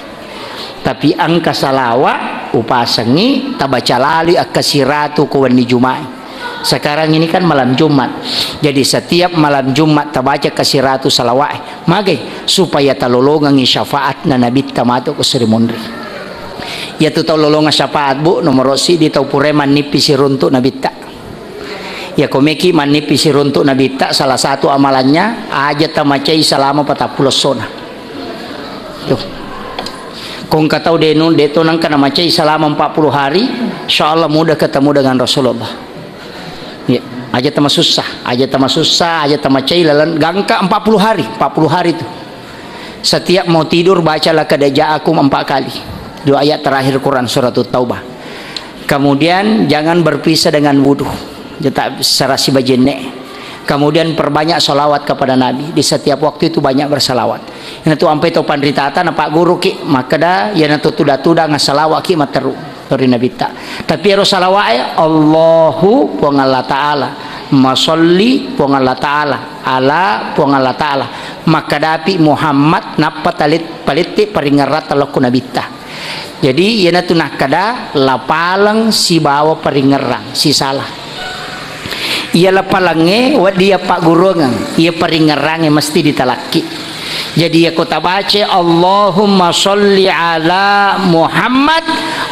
Tapi angka salawa upasengi tabaca lalui akka siratu ko wenni Juma'i. Sekarang ini kan malam Jumat. Jadi setiap malam Jumat tabaca akka siratu salawa'e. Magai, supaya talolongengi syafaatna Nabitta matu ko Sri Munri. Iyatu tau lolongeng syafaat, Bu, nomoro siddi tau purae mannippi siruntu Nabitta. Iya, ko meki mannippi siruntu Nabitta, salah satu amalannya, aja tamacai selama patappulo essona. Tuh. Kongka tau denu, de to nangka namacai selama empat puluh hari, insya Allah mudah ketemu dengan Rasulullah. Ya, aja tamasussa, aja tamasussa, aja tamacai lalan gangka empat puluh hari, empat puluh hari tuh. Setiap mau tidur, bacalah Qad Ja'akum empat kali. Dua ayat terakhir Quran Surat Taubah. Kemudian, jangan berpisah dengan wudu. Tetap serasi bajenne. Kemudian, perbanyak salawat kepada Nabi. Di setiap waktu itu banyak bersalawat. Iyanatu ampai to panritata, na Pak Guru ki, makkeda, iyanatu tuda-tuda, ngassalawat ki, matteru. Ri Nabitta. Tapi ero salawa'e, Allahu Puang Allah Ta'ala, masolli Puang Allah Ta'ala, ala Puang Allah Ta'ala, makkadapi Muhammad, nappa talit-, palette paringerrang talokko Nabitta. Jadi, iyanatu nakkada, lapaleng sibawa paringerrang, sisala. Iya lapalengnge wedding iyappagguruangeng, iya paringerrangnge mesti ditalakki. Jadi, iyako tabaca, "Allahumma sholli ala Muhammad,"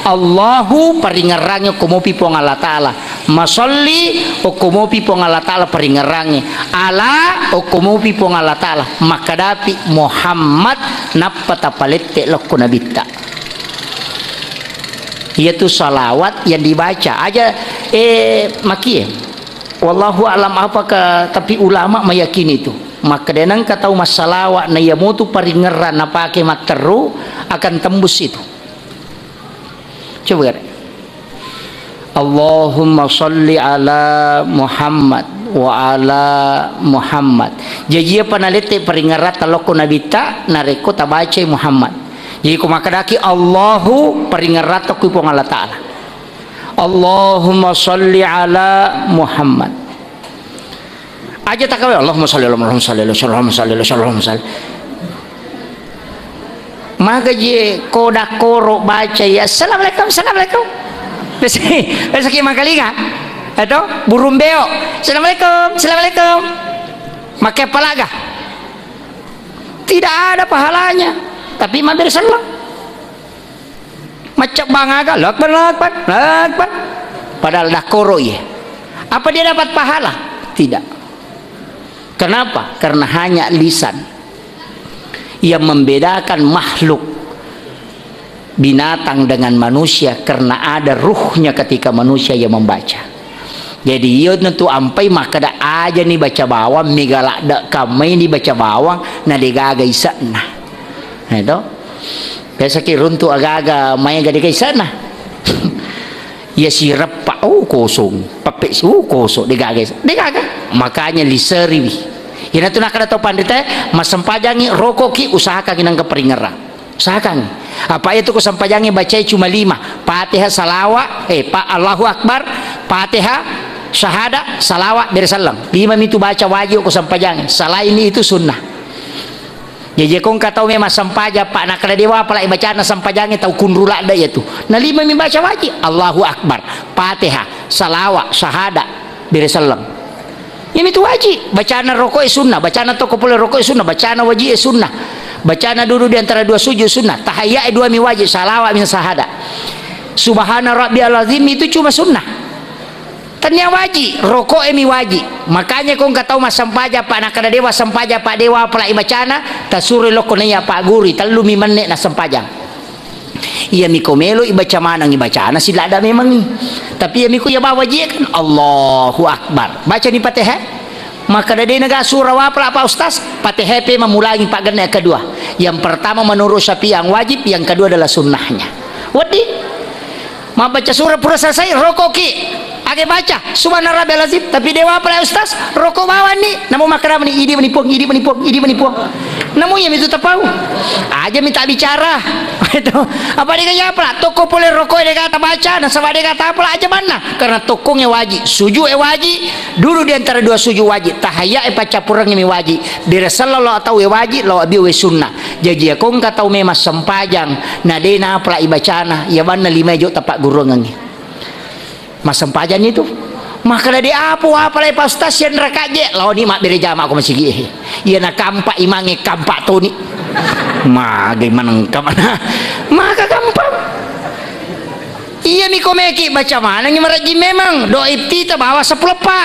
Allahu paringerrangnge okko mopi Puang Allah Ta'ala. Masolli okko mopi Puang Allah Ta'ala paringerrangnge. Ala okko mopi Puang Allah Ta'ala. Makkadapi Muhammad nappa tapalette lokko Nabitta. Iyatu salawat yang dibaca. Aja, eh, makie. Wallahu a'lam apakah, tapi ulama meyakini itu. Maka denangka tau massalawa na iya motu paringerrang napake matteru akan tembus itu. Coba gare. Allahumma sholli ala Muhammad wa ala Muhammad. Jaji apa nalette paringerrang talokko Nabitta narekko tabacai Muhammad. Jadi ko makkedaki Allahu paringerrang tokki Puang Allah Ta'ala. Allahumma sholli ala Muhammad. Aja takawe, Allahumma sholli ala Muhammad, Allahumma sholli ala Muhammad, Allahumma sholli. Maga je koda koro baca ya, "Assalamualaikum, assalamualaikum." Biasa, biasa ki makalinga. Atau burung beo, "Assalamualaikum, assalamualaikum." Make palaga. Tidak ada pahalanya. Tapi mabbere selleng. Maccabbang aga, Allahu Akbar, Allahu Akbar, Allahu Akbar. Padahal dakkoro iye. Apa dia dapat pahala? Tidak. Kenapa? Karena hanya lisan yang membedakan makhluk binatang dengan manusia, karena ada ruhnya ketika manusia yang membaca. Jadi, iya tentu ampai makkeda aja ni baca bawang, mega ladde kammai ni baca bawang, na degaga ise'na. Nah, itu. Biasa ki runtu agaga maega degaga ise'na. Iya sireppa, oh, kosong. Peppe si, oh, kosong, degaga ise-, degaga. Makanya liseriwi. Ina tu nakkeda tau panrita, massempajangi, rokoki, usahakangi nangka paringerang. Usahakan. Apa itu ko sempajangnge bacai cuma lima. Fatihah, salawat, eh, pa-, Allahu Akbar, Fatihah, syahada, salawat, bere selleng. Lima mitu baca wajib ko sempajangnge. Selain itu sunnah. Jaji ko engka tau memang sempajang, Pak, nakkeda dewa apalagi bacana sempajangnge tau kunru ladde iya tu. Na lima mi baca wajib. Allahu Akbar, Fatihah, salawat, syahada, bere selleng. Iyami tu wajib. Bacana roko'e sunnah, bacana tokko pole roko'e sunnah, bacana waji'e sunnah. Bacana duduk di antara dua sujud sunnah. Tahiyyae dua mi wajib, salawat mi sahada. Subhana rabbiyal azim itu cuma sunnah. Tania wajib, roko'e mi wajib. Makanya ko engka tau massempajang, Pak, nakkeda dewa sempajang, Pak, dewa apalagi bacana, tasuroi lokko naiya Pak Guru, tellu mi menne na sempajang. Iyami ko melo ibaca maneng ibacana, siladda memangngi. Tapi iyami ko iya bawa waji'e kan, Allahu Akbar. Baca ni Fatihah. Makkeda de naga surah wapala Pak Ustaz, Fatihah pe mamulangi paggenna yang kedua. Yang pertama menurut Syafi'i yang wajib, yang kedua adalah sunnahnya. Wedding. Mabbaca surah pura selesai, rokoki. Age baca, Subhana Rabbiyal Azim. Tapi dewa apa lah Ustaz? Roko bawang ni. Namo makkeda mani, idi mani Puang, idi mani Puang, idi mani Puang. Namo iya mitu tapau. Aja minta bicara. Itu. Apa dega ya apa? Tokko pole roko dega ta baca, nasaba dega ta apa aja manna. Karena tokkongnge wajib, sujud e wajib, duduk di antara dua sujud wajib, tahiyya e paccappurengnge mi wajib, bere selleng lao tau e wajib, lao abbi we sunnah. Jaji ya ko engka tau memang sempajang, na de na apa ibacana, ya banna lima jo tapagguruangengnge. Massempajang itu. Makkeda de apo apalai Pak Ustaz siang rakaat je, laoni mabbere jama ko masigi e. Iya na kampak imangnge kampak toni. Magai manengka mana. Maka gampang. Iya mi ko meki baca manengngi marajing memang doa iftitah bawa seppulo eppa.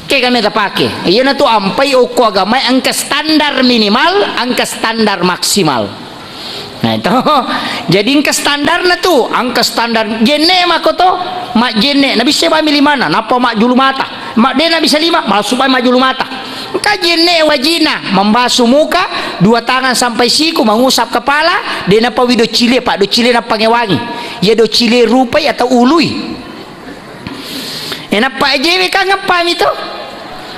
Kega meta pake. Iyana tu ampai okko agamae engka standar minimal, engka standar maksimal. Nah, itu. Jadi engka standarna tu, engka standar jenne mako to, majjenne, nabissa bami limana, nappa majjulu mata. Ma de nabissa lima, massu bami majjulu mata. Engka jenne wajina, membasu muka, dua tangan sampai siku, mengusap kepala, de nappa wi doccilie, Pak, doccilie nappa ngewangi. Iya doccilie rupai atau ului. E, nappa ajewe kan ngeppami to.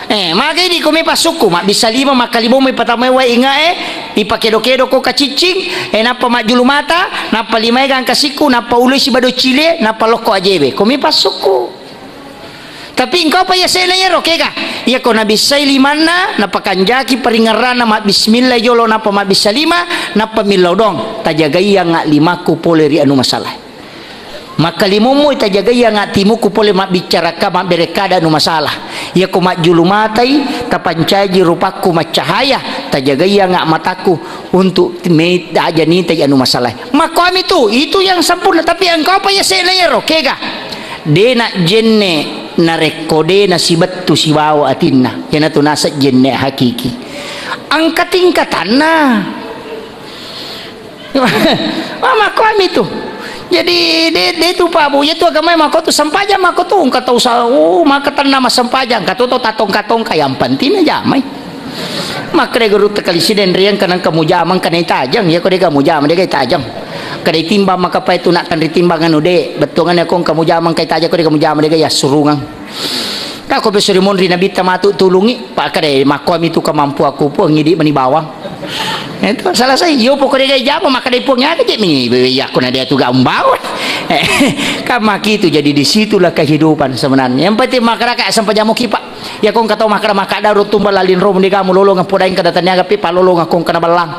E, magai di komi passukku, mabbissa lima, makkalimommo ipatamai wae ingae, ipakedo-kedo ko kaciccing, e, nappa majjulu mata, nappa limae gangka sikku, nappa ului sibado cile, nappa lokko ajewe. Komi passukku. Tapi engkau pa yasena yero kega. Iya ko nabissai limanna, napakanjaki paringerranna mabbismillah jolo, nappa mabbissa lima, nappa millau dong. Tajagaiyangnga limakku pole ri anu masalah. Makkalimommo tajagaiyangnga timukku pole mabbicara ka mabbere kada anu masalah. Iyako majjulu matai, tapancaji rupakku maccahaya, tajagaiyangnga matakku untuk me-, aja nitai anu masalah. Makkoami tu, itu yang sempurna, tapi engkau apa ya sena yero, kega? De na jenne narekko de na sibettu sibawa atinna. Iyanatu naseng jenne hakiki. Engka tingkatanna. Makkoami tu. Jadi, de, de tu, Pak, Bu, iya tu agamae makko tu, sempajang makko tu, engka tau sa-, oh, maka tenna massempajang, engka tu tau tatongka-tongka, yang penting na jamai. Makkeda guru tekali siden riang kanang kamu jamang kanai tajang, iya ko de kamu jamang, de kai tajang. Kada timbang maka pai tu nak tanri timbang anu de, bettuangan ko kamu jamang kai tajang, ko de kamu jamang, de kai assurungang. Kako besuri monri nabitta matu tulungi, Pak, kada makkoami tu kemampuanku, Puang, idi mani bawang. Itu selesai. Yo pokoknya gaya jama maka dai Puang ya kecil mi. Iya aku nadia tu gak membawa. Kan maki itu jadi di situlah kehidupan sebenarnya. Yang penting masyarakat sampai jamu kipak. Ya kong kata masyarakat maka ada rutum balalin rom di kamu lolong podain kada tanya gapi palolong kong kena belang.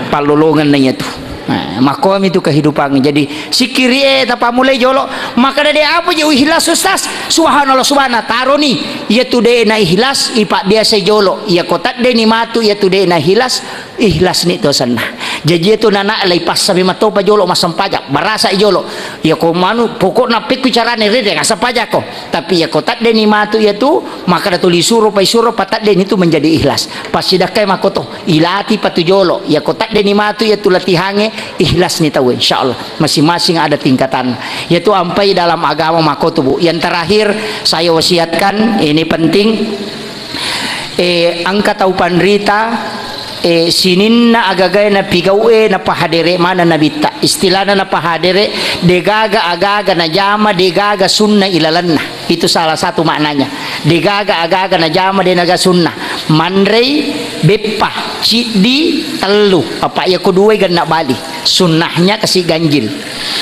Palolongan nanya tu. Nah, makkomi tu kehidupan. Jadi, sikkiri e tapammulai jolo. Makkeda de apa je ikhlas, Ustaz? Subhanallah, subhanallah. Taroni. Iya tu de na ikhlas, ipabbiasai jolo. Iya ko taddeni matu, iya tu de na ikhlas, ikhlas ni to senna. Jaji iya tu nana lai passa memang topa jolo massempajang. Barasa jolo. Iya ko manu, pokokna pekku carane rede, ngasempajang ko. Tapi iya ko taddeni matu iya tu, makkeda tuli suro, pai suro, pataddeni tu menjadi ikhlas. Passidakkai makkoto. Ilati patu jolo, iyako taddeni matu iyatu latihangnge, ikhlasni tauwe, insyaallah. Masing-masing ada tingkatan. Iyatu ampai dalam agama makotu, Bu. Yang terakhir saya wasiatkan, ini penting. Eh, engka tau panrita, eh, sininna agagae napigau'e napahadere mana nabitta. Istilahna napahadere, degaga agaga najama, degaga sunna ilalenna. Itu salah satu maknanya. Degaga agaga najama, denaga sunnah. Manrei beppa, ciddi, tellu. Apa iya ko duai genna bali. Sunnahnya kasi ganjil.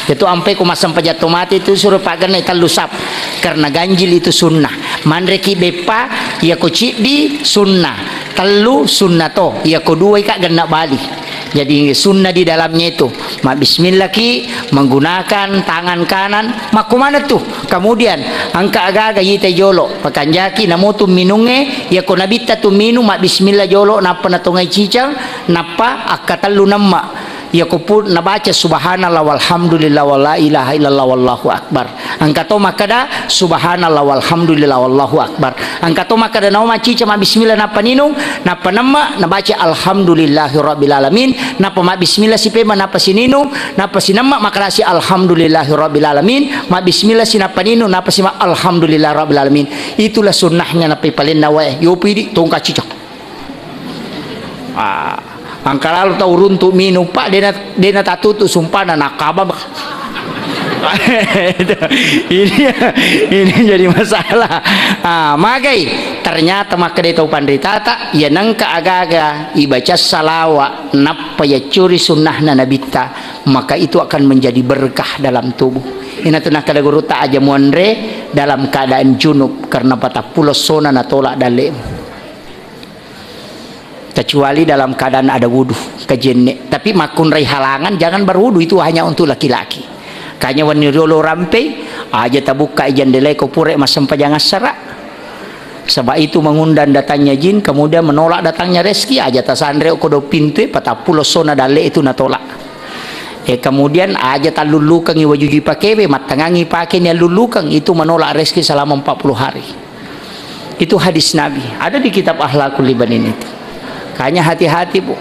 Itu ampai ko massempajang to mate itu suruh paggenna tellu sap. Karena ganjil itu sunnah. Manreki beppa, iya ko ciddi, sunnah. Tellu, sunnah to. Iya ko duai ka genna bali. Jadi, sunnah di dalamnya itu. Mabbismillah ki, menggunakan tangan kanan. Makkumana tu? Kemudian, engka agaga yita jolo. Pakanjaki, namutu minungnge, iya ko nabitta tu minung, mabbismillah jolo, nappa natongai cicang, nappa akkatellu nemma. Iya ko pun nabaca subhanallah walhamdulillah wala ilaha illallah wallahu akbar. Engka to makkeda, "Subhanallah walhamdulillah wallahu akbar." Engka to makkeda, "Nawa macica mabbismillah nappa ninung, nappa nemma, nabaca alhamdulillahi rabbil alamin, nappa mabbismillah sipema, nappa sininung, nappa sinemma, makkedasi alhamdulillahi rabbil alamin, mabbismillah sinappa ninung, nappa sima alhamdulillah rabbil alamin." Itulah sunnahnya nappa ipalenna wae. Yopi di tongka cica. Ah, engka lalo tau runtu minung, Pak, dena, dena tatutu sumpana nakabam. Ini, ini jadi masalah. Ah, magai, ternyata makkeda tau panritata, iya nengka agaga ibaca salawa, nappa yaccuri sunnahna nabitta, maka itu akan menjadi berkah dalam tubuh. Ina tu nakkeda gurutta, aja muanre dalam keadaan junub, karena patappulo sona natolak dalemu. Kecuali dalam keadaan ada wudu, kejenne. Tapi makkunrai halangan, jangan berwudu, itu hanya untuk laki-laki. Kanya wenni riolo rampei, aja tabukka jendela ko pura massempajang assara. Sebab itu mengundang datangnya jin, kemudian menolak datangnya rezeki, aja tasanre ko do pintu, patappulo sona dalle itu natolak. Eh, kemudian aja tallullukangi waju dipakewe, mattangangi pake ni allullukang, itu menolak rezeki selama empat puluh hari. Itu hadis Nabi. Ada di kitab Akhlakul Ibanin itu. Kanya hati-hati, Bu.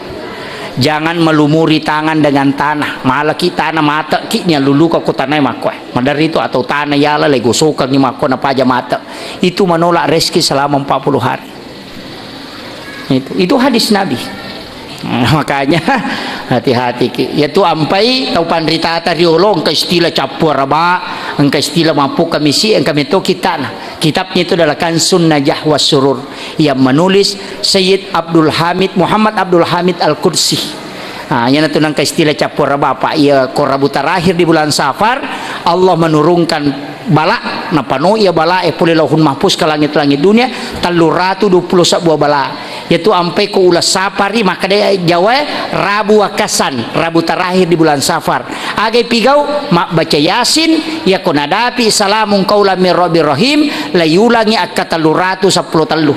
Jangan melumuri tangan dengan tanah. Malaki tanah, mata ki nya luluka ko tanah makko. Madari itu atau tanah yala le gosokan ni makko na paja mata. Itu menolak rezeki selama empat puluh hari. Itu, itu hadis Nabi. Makanya hati-hati ki. Yatu ampai tau panritata riolo engka istilah cappu araba, engka istilah mappuka misi, engka meto kitana. Kitabnya itu adalah Kansun Najah was Surur yang menulis Sayyid Abdul Hamid, Muhammad Abdul Hamid Al-Qudsi. Ah, yana tu nangka istilah cappu araba, Pak. Iya, ko Rabu terakhir di bulan Safar, Allah menurunkan bala, napano iya bala e pole Lauhul Mahfuz ke langit-langit dunia, telluratu dua puluh sebuah bala. Yatu ampai ko ula sapari, maka de Jawa, Rabu wakasan, Rabu terakhir di bulan Safar. Agai pigau, mabbaca Yasin, yako nadapi salamun qaulan mir rabbir rahim, layulangi akka telluratu seppulo tellu.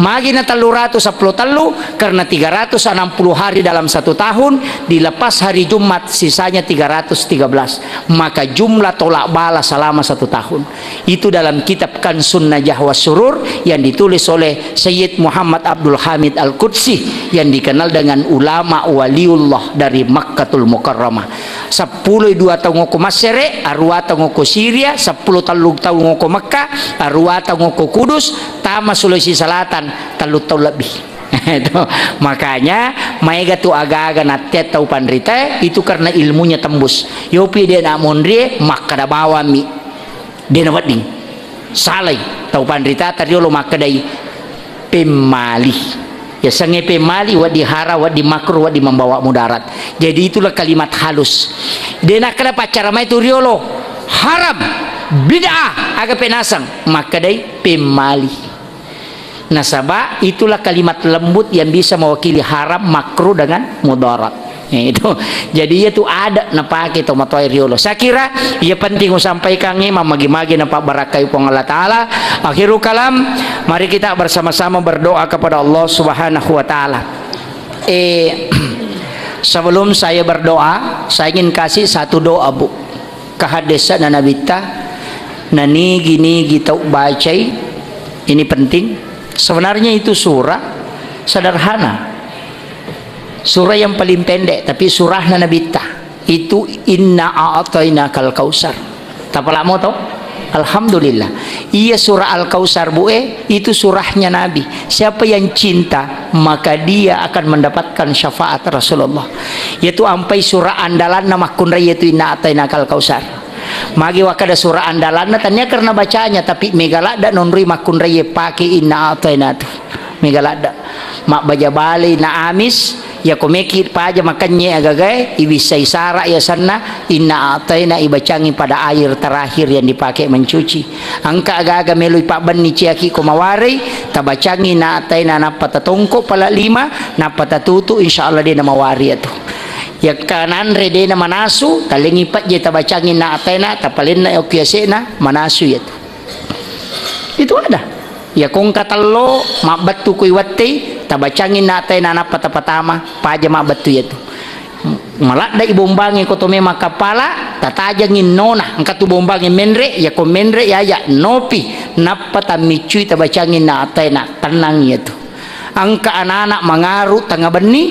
Magi na telluratu seppulo tellu, karena tiga ratus enam puluh hari dalam satu tahun, dilepas hari Jumat, sisanya tiga ratus tiga belas. Maka jumlah tolak bala selama satu tahun. Itu dalam kitab Kansun Najah was Surur yang ditulis oleh Sayyid Muhammad Abdul Hamid Al-Qudsi yang dikenal dengan ulama waliullah dari Makkatul Mukarramah. Seppulo dua taung ko Masere, arua taung ko Syria, seppulo tellu taung ko Mekah, arua taung ko Kudus, tama Sulawesi Selatan, tellu taung lebih. Itu. Makanya, maega tu aga-aga nattea tau panrita, itu karena ilmunya tembus. Yopi de na monrie, makkada bawami. De na wedding. Salai. Tau panrita tariolo makkedai pemmali. Yasengnge pemmali, wedding haram, wedding makruh, wedding membawa mudarat. Jadi itulah kalimat halus. De nakkeda paccara mai tu riolo. Haram. Bid'ah. Aga penasang. Makkedai pemmali. Nasaba itulah kalimat lembut yang bisa mewakili haram, makruh dengan mudarat. Eh, itu. Jadi, iya tu ada napake to matoa riolo. Saya kira, iya penting usampaikan, eh, mamagi-magi napabarakai Puang Allah Ta'ala. Akhirul kalam, mari kita bersama-sama berdoa kepada Allah Subhanahu wa Ta'ala. Eh, sebelum saya berdoa, saya ingin kasih satu doa, Bu. Kahaddesana Nabitta, nanigi-nigi tau bacai, ini penting. Sebenarnya itu surah sederhana. Surah yang paling pendek, tapi surahna Nabitta. Itu inna a'tainakal kautsar. Tapalamo to? Alhamdulillah. Iya surah Al-Kautsar, Bu, eh, itu surahnya Nabi. Siapa yang cinta, maka dia akan mendapatkan syafaat Rasulullah. Yaitu ampai surah andalanna makkunrai yaitu inna a'tainakal kautsar. Magi wakkada surah andalanna, tania karena bacanya, tapi mega ladda nonroi makkunrai pake inna a'taina tu. Mega ladda. Mabbaja balei na amis, yako meki paja makennye agagae, ibissai sara yasenna, inna a'taina ibacangi pada air terakhir yang dipakai mencuci. Engka aga-aga meloi pabbenni ciaki ko mawarei, tabacangi inna a'taina nappa tatongko pala lima, nappa tatutu, insya Allah de namawari atu. Yakka nanre de namanasu, talengi pejje tabacangi inna a'taina, tapalenna okki yase'na, manasu yatu. Itu ada. Ya kongka tello, mabbettu kui wettei, tabacangi inna a'taina nappa tapatama, paja mabbettu yatu. Maladda ibombangi ko to memang kapala, tatajangi nona, engka tu bombangi menre, ya ko menre ya ya nopi, nappa tammiccui tabacangi inna a'taina, tennang yatu. Engka anak-anak mangaru tengah benni,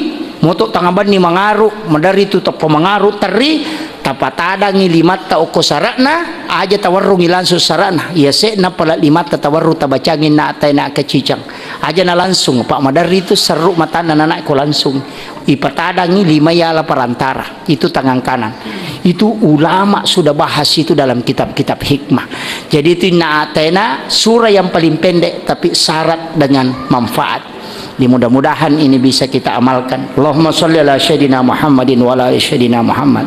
moto tengah benni mangaru, maderri tu teppa mangaru terri, tapatadangi limatta okko sara'na, aja tawarrungi langsung sara'na, iya se'na pala limatta tawarru tabacangi inna a'taina kecicang. Aja na langsung, pak maderri tu serru matanna anak ko langsung. Ipatadangi lima yala perantara. Itu tangan kanan. Itu ulama sudah bahas itu dalam kitab-kitab hikmah. Jadi itu inna a'taina surah yang paling pendek tapi syarat dengan manfaat. Di mudah-mudahan ini bisa kita amalkan. Allahumma shalli ala sayyidina Muhammadin wa ala ali sayyidina Muhammad.